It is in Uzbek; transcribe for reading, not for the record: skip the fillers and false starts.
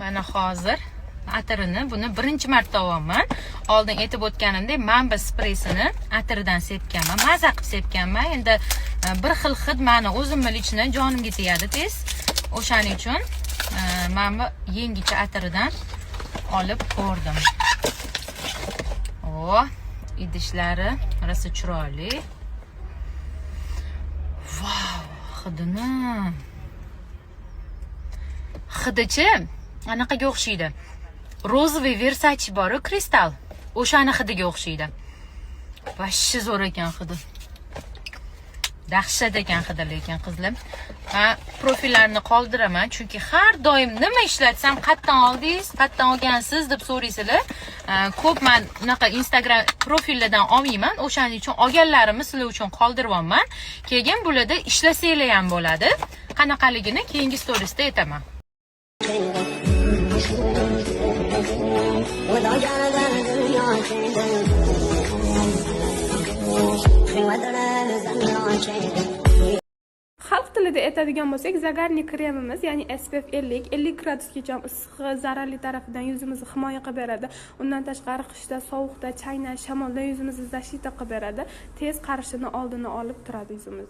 Mana hozir atirini, buni birinchi marta olyapman. Oldin aytib o'tganimdek, man bu spreysini atiridan sepganman, maza qilib sepganman. Endi bir xil hid mani o'zimni лично jonimga tegadi tez. O'shaning uchun mana bu yangicha atiridan olib ko'rdim. O, idishlari rosa chiroyli. Vau, hidini, hidichi anaqaga o'xshaydi, розовый Versace boru, kristal, o'shani hidiga o'xshaydi. Вообще zo'r ekan hidi, dahshat ekan hidi. Lekin, qizlar, man profillarni qoldiraman, chunki har doim nima ishlatsam, "Qayerdan oldingiz, qayerdan olgansiz?" deb so'raysizlar. Ko'p man unaqa Instagram profillardan olmayman, o'shaning uchun olganlarimni sizlar uchun qoldiryapman. Keyin bularda ishlasanglar ham bo'ladi, qanaqaligini keyingi storiesda aytaman. Xalq tilida aytadigan bo'lsak, загарный kremimiz, ya'ni SPF 50, 50 gradusgacha issig'i zararli tarafidan yuzimizni himoya qilib beradi. Undan tashqari, qishda sovuqda, changdan, shamoldan yuzimizni защита qilib beradi. Tez qarishini oldini olib turadi yuzimiz.